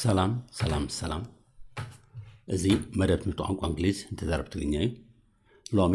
ሰላም ሰላም ሰላም። እዚ መደብ ትምህርቲ ቋንቋ እንግሊዝ ንተዛረብቲ ትግርኛ እዩ። ሎሚ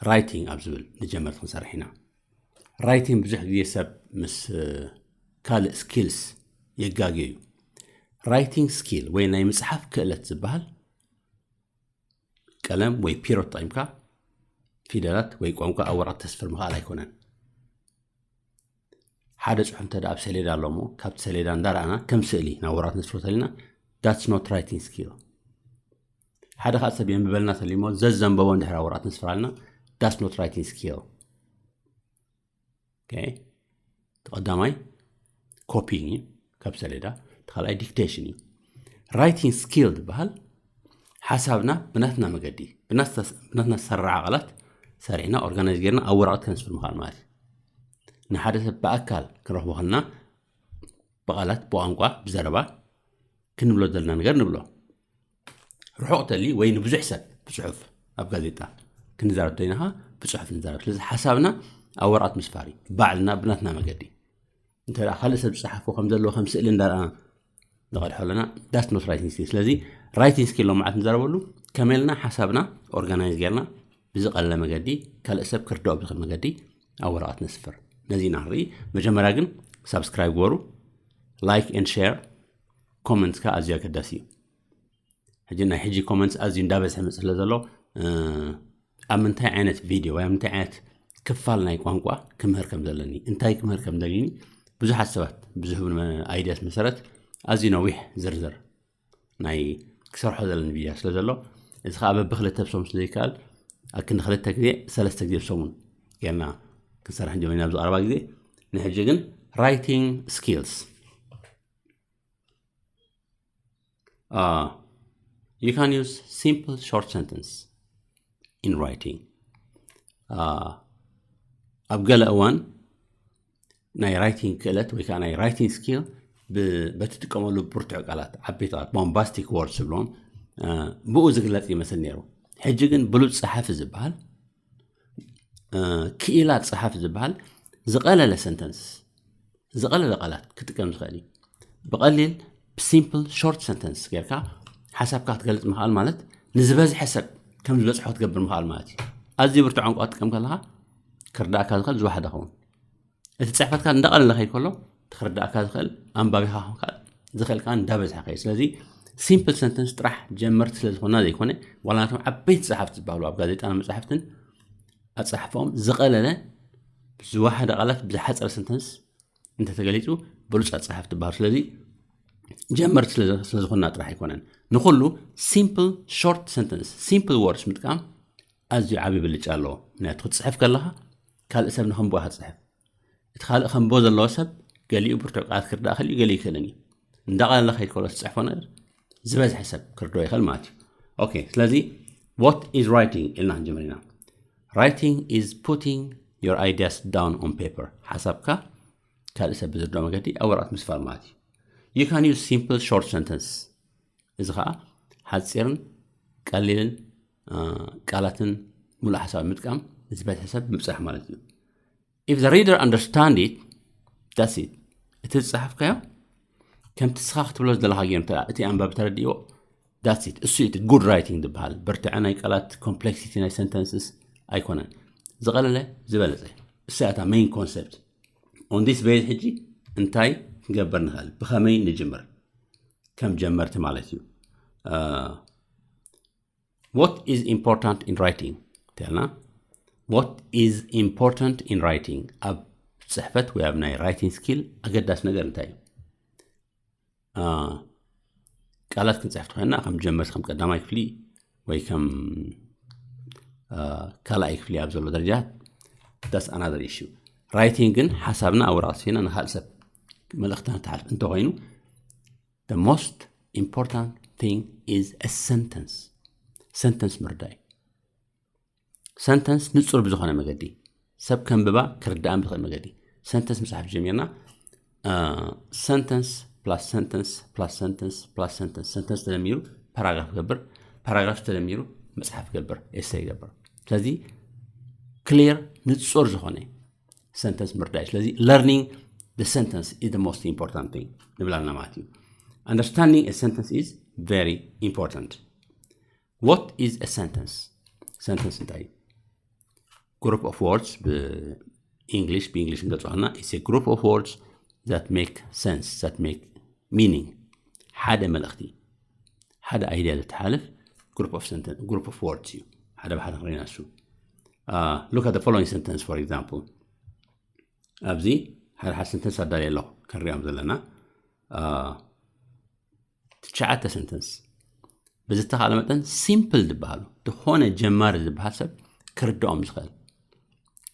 ራይቲንግ ኣብ ዝብል ንጀመር ክንሰርሕ ኢና። ራይቲንግ ብዙሕ ግዜ ሰብ ምስ ካልእ ስኪልስ የጋግዮ እዩ። ራይቲንግ ስኪል ወይ ናይ ምፅሓፍ ክእለት ዝበሃል ቀለም ወይ ፒሮ ተጠቂምካ ፊደላት ወይ ቋንቋ ኣብ ወረቐት ተስፍር ምኽኣል ኣይኮነን። ሓደ ፅሑፍ እንተ ኣብ ሰሌዳ ኣሎ እሞ ካብቲ ሰሌዳ እንዳረኣና ከም ስእሊ ናብ ወረቐት ንስፍሮ ተሊና that's not writing skill። ሓደ ከዓ ሰብ የንብበልና ተሊሞ ዘዘንበቦ እንድሕር ኣብ ወረቐት ንስፍር ኣለና that's not writing skill። ቀዳማይ ኮፒንግ እዩ ካብ ሰሌዳ፣ እቲ ካልኣይ ዲክቴሽን እዩ። ራይቲንግ ስኪል ዝበሃል ሓሳብና ብናትና መገዲ ብናትና ዝሰራዓ ቃላት ሰሪዕና ኦርጋናይዝ ጌርና ኣብ ወረቐት ከነስፍር ምኽኣል ማለት እዩ። ንሓደ ሰብ ብኣካል ክንረኽቦ ከለና ብቓላት ብቋንቋ ብዘረባ ክንብሎ ዘለና ነገር ንብሎ። ርሑቕ ተሊ ወይ ንብዙሕ ሰብ ብፅሑፍ ኣብ ጋዜጣ ክንዛረብ ተይናኻ ብፅሑፍ ንዛረብ። ስለዚ ሓሳብና ኣብ ወረቐት ምስፋር እዩ። ባዕልና ብናትና መገዲ እንተ ካልእ ሰብ ዝፀሓፎ ከም ዘለዎ ከም ስእሊ እንዳረኣና ንቐድሖ ኣለና that's not writing skill። ስለዚ ራይቲንግ ስኪል ሎም መዓት ንዛረበሉ ከመይ ኢልና ሓሳብና ኦርጋናይዝ ጌርና ብዝቐለለ መገዲ ካልእ ሰብ ክርድኦ ብዝኽእል መገዲ ኣብ ወረቐት ነስፍር። ነዚ ኢና ንርኢ። መጀመርያ ግን ሳብስክራይብ ግበሩ፣ ላይክ and ሼር፣ ኮመንት ከዓ ኣዝዩ ኣገዳሲ እዩ። ሕጂ ናይ ሕጂ ኮመንትስ ኣዝዩ እንዳበዝሐ መፅእ ስለ ዘሎ ኣብ ምንታይ ዓይነት ቪድዮ ወይ ኣብ ምንታይ ዓይነት ክፋል ናይ ቋንቋ ክምህር ከም ዘለኒ እንታይ ክምህር ከም ደልዩኒ ብዙሓት ሰባት ብዝህቡ ኣይድያስ መሰረት ኣዝዩ ነዊሕ ዝርዝር ናይ ክሰርሖ ዘለኒ ቪድዮ ስለ ዘሎ እዚ ከዓ በብክልተ ብሰሙን ስለ ዘይከኣል ኣክንዲ ክልተ ግዜ ሰለስተ ግዜ ብሰሙን ጌርና ክንሰርሕ ንጀመርና ኣብዚ ቀረባ ግዜ። ንሕጂ ግን ራይቲንግ ስኪልስ Uh, you can use simple short sentence in writing. Uh, ኣብ ገለ እዋን ናይ ራይቲንግ ክእለት ወይ ከዓ ናይ ራይቲንግ ስኪል በቲ ትጥቀመሉ ብርቱዕ ቃላት ዓበይቲ ቃላት ቦምባስቲክ ወርድ ዝብሎም ብኡ ዝግለፅ ይመስል ነይሩ። ሕጂ ግን ብሉፅ ፀሓፊ ዝበሃል ክኢላ ፀሓፊ ዝበሃል ዝቐለለ ሰንተንስ ዝቐለለ ቃላት ክጥቀም ዝኽእል እዩ። ብቐሊል ብሲምፕል ሾርት ሰንተንስ ጌርካ ሓሳብካ ክትገልፅ ምኽኣል ማለት ንዝበዝሐ ሰብ ከም ዝበፅሖ ክትገብር ምኽኣል ማለት እዩ። ኣዝዩ ብርቱዕ ቋንቋ ክትጥቀም ከለኻ ክርዳእካ ዝኽእል ዝወሓደ ኸውን። እቲ ፅሕፈትካ እንዳቐለለ ከይከሎ ክርዳእካ ዝኽእል ኣንባቢኻ ክኸውን ዝኽእል ከዓ እንዳበዝሐ ከይ ስለዚ ሲምፕል ሰንተንስ ጥራሕ ጀመርቲ ስለ ዝኾና ዘይኮነ ዋላ ናቶም ዓበይቲ ፀሓፍቲ ዝበሃሉ ኣብ ጋዜጣን መፅሓፍትን ኣፀሓሕፈኦም ዝቐለለ ዝወሓደ ቃላት ብዝሓፀረ ሰንተንስ እንተተገሊፁ ብሉፃት ፀሓፍቲ ይበሃሉ። ስለዚ ጀመርቲ ስለ ዝኾንና ጥራሕ ኣይኮነን። ንኩሉ ሲምፕል ሾርት ሰንተንስ ሲምፕል ወርድስ ምጥቃም ኣዝዩ ዓብዪ ብልጫ ኣለዎ። ምክንያቱ ክትፅሕፍ ከለኻ ካልእ ሰብ ንኸንብቦ ኢኻ ትፅሕፍ። እቲ ካልእ ከንብቦ ዘለዎ ሰብ ገሊኡ ብርቱዕ ቃላት ክርዳእ ክእል እዩ፣ ገሊኡ ይክእልን እዩ። እንዳቐለለ ከይድ ከሎ ዝፅሕፎ ነገር ዝበዝሐ ሰብ ክርድኦ ይኽእል ማለት እዩ። ኦኬ፣ ስለዚ what is writing ኢልና ክንጅምር ኢና። Writing is putting your ideas down on paper። ሓሳብካ ካልእ ሰብ ብዝርድኦ መገዲ ኣብ ወረቐት ምስፋር ማለት እዩ። You can use simple short sentence። እዚ ከዓ ሓፂርን ቀሊልን ቃላትን ሙሉእ ሓሳብ ምጥቃም ዝበዝሐ ሰብ ምብፃሕ ማለት እዩ። If the reader understand it, that's it። እቲ ዝፀሓፍካዮ ከምቲ ንስኻ ክትብሎ ዝደለኻ ገይሩ እቲ ኣንባቢ ተረዲእዎ that's it። እሱ እቲ good writing ዝበሃል ብርትዐ ናይ ቃላት ኮምፕሌክሲቲ ናይ ሰንተንስስ ኣይኮነን። ዝቐለለ ዝበለፀ እሳ እታ main concept on this base። ሕጂ እንታይ ክንገብር ንኽእል? ብኸመይ ንጅምር? ከም ጀመርቲ ማለት እዩ። What is important in writing ተልና what is important in writing ኣብ ፅሕፈት ወይ ኣብ ናይ writing skill ኣገዳሲ ነገር እንታይ እዩ? ቃላት ክንፅሕፍ ትኾይና ከም ጀመርቲ ከም ቀዳማይ ክፍሊ ወይ ከም ካልኣይ ክፍሊ ኣብ ዘሎ ደረጃ that's another issue። Writing ግን ሓሳብና ኣብ ወረቐት ስፊና ንካልእ ሰብ መልእኽትና ተሓልፍ እንተኮይኑ the most important thing is a sentence። ሰንተንስ ምርዳይ። ሰንተንስ ንፁር ብዝኾነ መገዲ ሰብ ከንብባ ክርዳእን ብዝኽእል መገዲ ሰንተንስ ምፅሓፍ ጀሚርና። ሰንተንስ ፕላስ ሰንተንስ ፕላስ ሰንተንስ ፕላስ ሰንተንስ ሰንተንስ ተደሚሩ ፓራግራፍ ገብር፣ ፓራግራፍ ተደሚሩ መፅሓፍ ገብር፣ ኤሰይ ገብር። ስለዚ ክሊር ንፁር ዝኾነ ሰንተንስ ምርዳይ። ስለዚ learning the sentence is the most important thing ንብል ኣለና ማለት እዩ። Understanding a sentence is very important. What is a sentence? Sentence እንታይ እዩ? Group of words ብእንግሊሽ ብእንግሊሽ እንገልጾ ከለና it's a group of words that make sense, that make meaning. ሓደ መልእኽቲ ሓደ idea ዘተሓልፍ group of sentence, group of words እዩ። ሓደ ብሓደ ክንሪና እሱ። Look at the following sentence, for example. ኣብዚ ሓደ ሓደ sentence ኣዳልየ ኣለኹ ክንሪኦም ዘለና። ትሽዓተ sentence ብዝተኻለ መጠን simple ዝበሃሉ ዝኾነ ጀማሪ ዝበሃል ሰብ ክርድኦም ዝኽእል።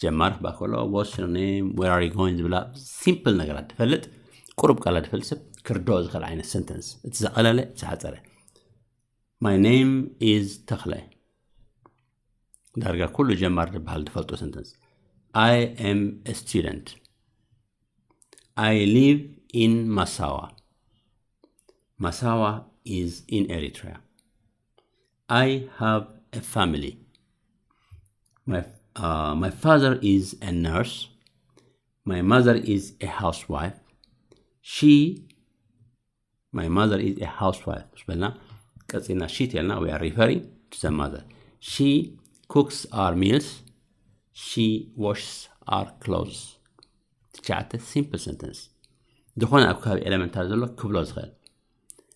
ጀማሪ ክበሃል ከሎ what's your name, where are you going ዝብላ simple ነገራት ትፈልጥ ቁሩብ ቃላት ዝፈልጥ ሰብ ክርድኦ ዝኽእል ዓይነት sentence፣ እቲ ዝቐለለ እቲ ዝሓፀረ። My name is ተኽለ። ዳርጋ ኩሉ ጀማሪ ዝበሃል ዝፈልጦ sentence። I am a student. I live in Massawa. Massawa is in Eritrea. I have a family. My, uh, my father is a nurse. My mother is a housewife. She, my mother is a housewife. ስበልና ቀፂና she ተልና we are referring to the mother. She cooks our meals. She washes our clothes. ትሽዓተ simple sentence ዝኾነ ኣብ ከባቢ elementary ዘሎ ክብሎ ዝኽእል።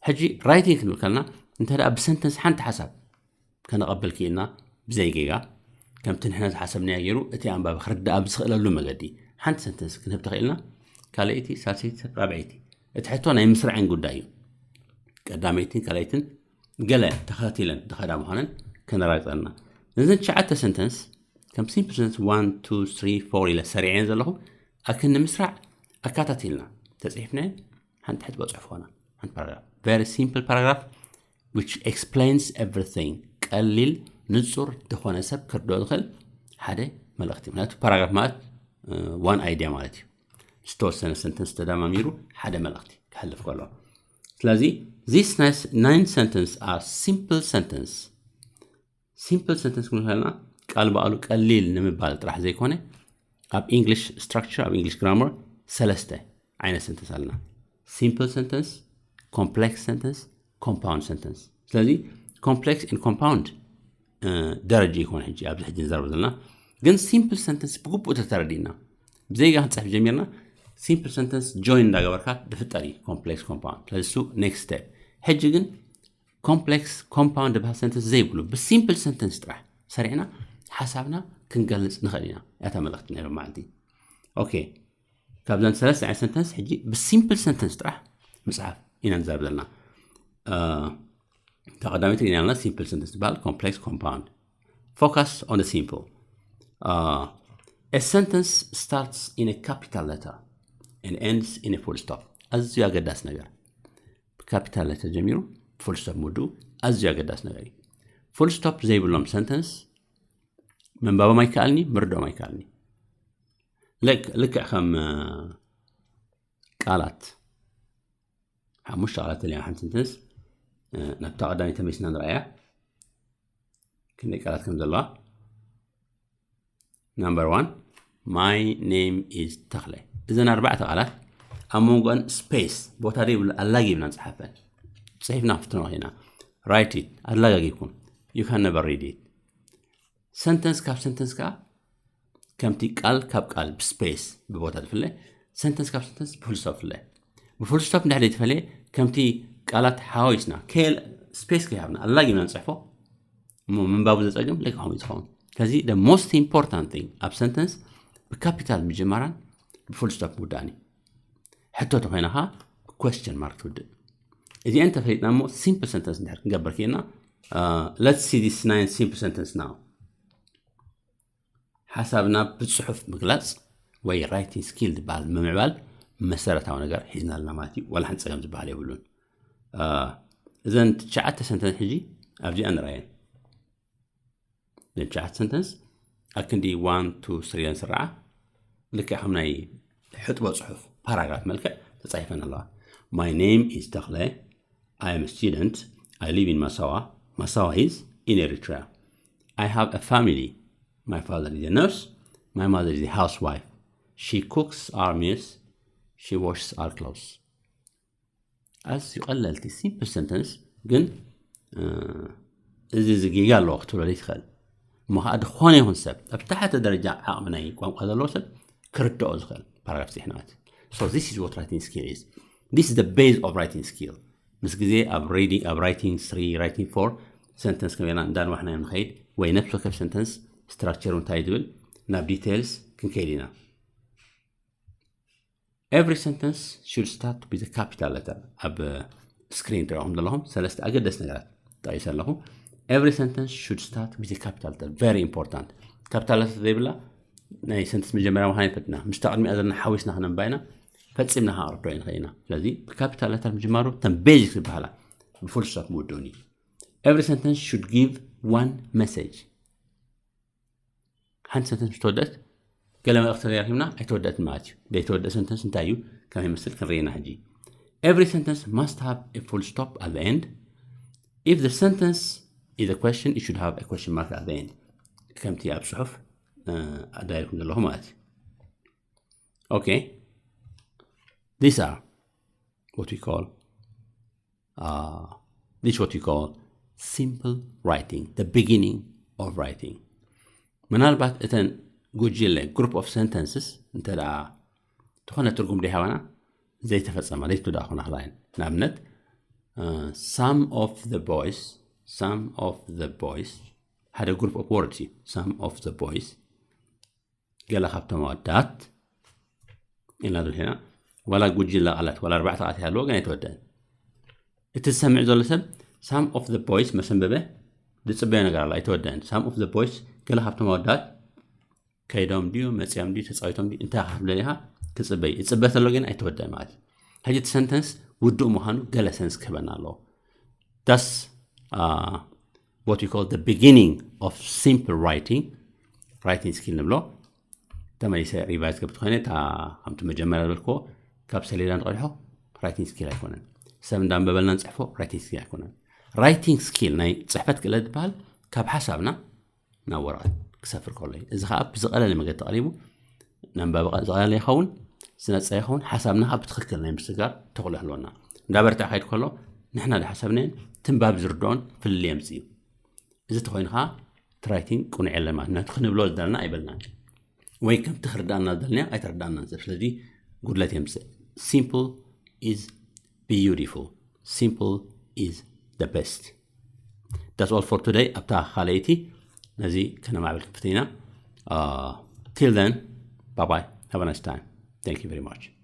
ሕጂ writing ክንብል ከለና እንተ ደኣ ብ sentence ሓንቲ ሓሳብ ከነቐብል ክኢልና ብዘይ ጌጋ ከምቲ ንሕና ዝሓሰብናዮ ገይሩ እቲ ኣንባቢ ክርዳእ ኣብ ዝኽእለሉ መገዲ ሓንቲ sentence ክንህብ ተኽኢልና። ካልኣይቲ፣ ሳልሰይቲ፣ ራብዐይቲ። እቲ ሕቶ ናይ ምስራዕን ጉዳይ እዩ። ቀዳመይትን ካልኣይትን ገለ ተኸታቲለን ዝኸዳ ምዃነን ከነራግፀልና። ነዘን ትሽዓተ sentence ከም simple sentence one two three four ኢለ ሰሪዐን ዘለኹ ኣክን ንምስራዕ ኣካታቲልና ተፅሒፍናየን ሓንቲ ሕጥቦ ፅሑፍ ኾና ሓንቲ paragraph, very simple paragraph which explains everything. ቀሊል ንፁር ዝኾነ ሰብ ክርድኦ ዝኽእል ሓደ መልእኽቲ። ምክንያቱ paragraph ማለት one idea ማለት እዩ። ዝተወሰነ sentence ተደማሚሩ ሓደ መልእኽቲ ክሕልፍ ከሎ። ስለዚ this nine sentence are simple sentence። Simple sentence ክንብል ከለና ቃል ብኣሉ ቀሊል ንምባል ጥራሕ ዘይኮነ ኣብ English structure ኣብ English grammar ሰለስተ ዓይነት sentence ኣለና። Simple sentence, complex sentence, compound sentence። ስለዚ complex and compound ደረጃ ይኮነ ሕጂ ኣብዚ ሕጂ ንዛረብ ዘለና ግን simple sentence ብግቡእ ተተረዲእና ብዘይጋ ክንፅሕፍ ጀሚርና simple sentence join እንዳገበርካ ዝፍጠር እዩ complex compound። ስለዚ እሱ next step። ሕጂ ግን complex compound ዝበሃል sentence ዘይብሉ ብ simple sentence ጥራሕ ሰሪዕና ሓሳብና ክንገልፅ ንኽእል ኢና። ያታ መልእኽቲ ናይ መዓልቲ okay። ካብዘን ሰለስተ ዓይነት sentence ሕጂ ብ simple sentence ጥራሕ ምፅሓፍ ኢና ንዛረብ ዘለና። ተቐዳሚት ርኢና ኣለና simple sentence ዝበሃል complex compound. Focus on the simple. A sentence starts in a capital letter and ends in a full stop. ኣዝዩ ኣገዳሲ ነገር ብ capital letter ጀሚሩ full stop ምውድኡ ኣዝዩ ኣገዳሲ ነገር እዩ። Full stop ዘይብሎም sentence ምንባቦም ኣይከኣልኒ ምርድኦም ኣይከኣልኒ። ልክዕ ከም ቃላት ሓሙሽተ ቃላት ተለያ ሓንቲ sentence ናብታ ቀዳመይቲ ተመሊስና ንረኣያ ክንደይ ቃላት ከም ዘለዋ። Number one, my name is ተኽለ። እዘን ኣርባዕተ ቃላት ኣብ መንጎን space ቦታ ዘይብሉ ኣላጊብና ንፅሓፈን። ፅሒፍና ክፍትኖ ኢና write it ኣላጋጊብኩም you can never read it። Sentence ካብ sentence ከዓ ከምቲ ቃል ካብ ቃል ብ space ብቦታ ዝፍለ sentence ካብ sentence ብ full stop ፍለ። ብ full stop እንድሕር ዘይተፈለየ ከምቲ ቃላት ሓዋዊስና space ከይሃብና ኣላጊብና ንፅሕፎ እሞ ምንባቡ ዘፀግም ልክዕ ከምኡ ዝኸውን። ስለዚ the most important thing ኣብ sentence ብ capital ምጅማራን ብ full stop ምውዳእን እዩ። ሕቶ ተኾይና ከዓ ብ question mark ትውድእ። እዚአን ተፈሊጥና እሞ simple sentence እንድሕር ክንገብር ክኢልና let's see this nine simple sentence now። ሓሳብና ብፅሑፍ ምግላፅ ወይ writing skill ዝበሃል ምምዕባል መሰረታዊ ነገር ሒዝና ኣለና ማለት እዩ። ዋላ ሓንቲ ፀገም ዝበሃል የብሉን። እዘን ትሽዓተ sentence ሕጂ ኣብዚኣ ንረኣየን። እዘን ትሽዓተ sentence ኣክንዲ one two three ኢለን ስርዓ ልክዕ ከም ናይ ሕጥቦ ፅሑፍ paragraph መልክዕ ተፃሒፈን ኣለዋ። My name is ተኽለ. I am a student. I live in Massawa. Massawa is in Eritrea. I have a family. My father is a nurse. My mother is a housewife. She cooks our meals. She washes our clothes. ኣዝዩ ቀለልቲ simple sentence ግን እዚ እዚ ጌጋ ኣለዎ ክትብሎ ዘይትኽእል እሞ ከዓ ዝኾነ ይኹን ሰብ ኣብ ታሕተ ደረጃ ዓቕሚ ናይ ቋንቋ ዘለዎ ሰብ ክርድኦ ዝኽእል paragraph ፅሒና ማለት so this is what writing skill is this is the base of writing skill ምስ ግዜ ኣብ reading ኣብ writing three writing four sentence ከመና እንዳንዋሕና ንኸይድ ወይ ነፍሲ ወከፍ sentence structure እንታይ ዝብል ናብ details ክንከይድ ኢና every sentence should start with a capital letter ኣብ screen ትሪኦም ዘለኹም ሰለስተ ኣገደስ ነገራት ጠቂሰ ኣለኹ every sentence should start with a capital letter very important capital letter ዘይብላ ናይ sentence መጀመርያ ምዃን ይፈትና ምስታ ቅድሚኣ ዘለና ሓዊስና ክነንባይና ፈፂምና ከቕርዶ ንኽእል ኢና ስለዚ ብካፒታል letter ምጅማሩ ተን basics ዝበሃላ ብፉል stop ምውድኡን እዩ every sentence should give one message ሓንቲ sentence ምስ ተወደአት ገለ መልእኽቲ ረኺብና ኣይተወደአትን ማለት እዩ ዘይተወደአ sentence እንታይ እዩ ከመይ ይመስል ክንርኢና ሕጂ every sentence must have a full stop at the end if the sentence is a question it should have a question mark at the end ከምቲ ኣብ ፅሑፍ ኣዳይልኩም ዘለኹ ማለት እዩ okay these are what we call uh, this is what we call simple writing the beginning of writing ምናልባት እተን ጉጅለ group of sentences እንተ ዝኾነ ትርጉም ደይሃባና ዘይተፈፀማ ዘይተወዳእኹና ክላይን ንኣብነት some of the boys some of the boys ሓደ group of words እዩ some of the boys ገለ ካብቶም ኣወዳት ኢልና ዝብልና ዋላ ጉጅለ ቃላት ዋላ ኣርባዕተ ቃላት ይሃለዎ ግን ኣይተወደአን እቲ ዝሰምዕ ዘሎ ሰብ some of the boys መሰንበበ ዝፅበዮ ነገር ኣሎ ኣይተወደአን some of the boys ገለ ካብቶም ኣወዳት ከይዶም ድዩ መፅኦም ድዩ ተፃዊቶም ድዩ እንታይ ካብ ደሊኻ ክፅበይ ይፅበ ተሎ ግን ኣይተወደአን ማለት እዩ ሕጂ እቲ sentence ውዱእ ምዃኑ ገለ sense ክህበና ኣለዎ that's uh, what we call the beginning of simple writing writing skill ንብሎ ተመሊሰ revise ገብቲ ኮይነ እታ ከምቲ መጀመርያ ዝበልክዎ ካብ ሰሌዳ ንቐድሖ writing skill ኣይኮነን ሰብ እንዳንበበልና ንፅሕፎ writing skill ኣይኮነን writing skill ናይ ፅሕፈት ክእለት ዝበሃል ካብ ሓሳብና ናብ ወረቐት ክሰፍር ከሎ እዩ እዚ ከዓ ብዝቐለለ መገዲ ተቐሪቡ ነንባቢ ዝቐለለ ይኸውን ዝነፀ ይኸውን ሓሳብና ከዓ ብትኽክል ናይ ምስጋር ተኽእሎ ኣለና እንዳበርትዕ ከይድ ከሎ ንሕና ዝሓሰብናዮን ትንባብ ዝርድኦን ፍልልይ የምፅእ እዩ እዚ ተኮይኑ ከዓ writing ቅኑዕ የለን ማለት ነቲ ክንብሎ ዝደለና ኣይበልናን ወይ ከምቲ ክርዳእና ዝደለናዮ ኣይተረዳእናን ሰብ ስለዚ ጉድለት የምፅእ simple is beautiful simple is the best that's all for today ኣብታ ካልኣይቲ ነዚ ከነማዕብል ክንፍትን ኢና till then bye bye have a nice time thank you very much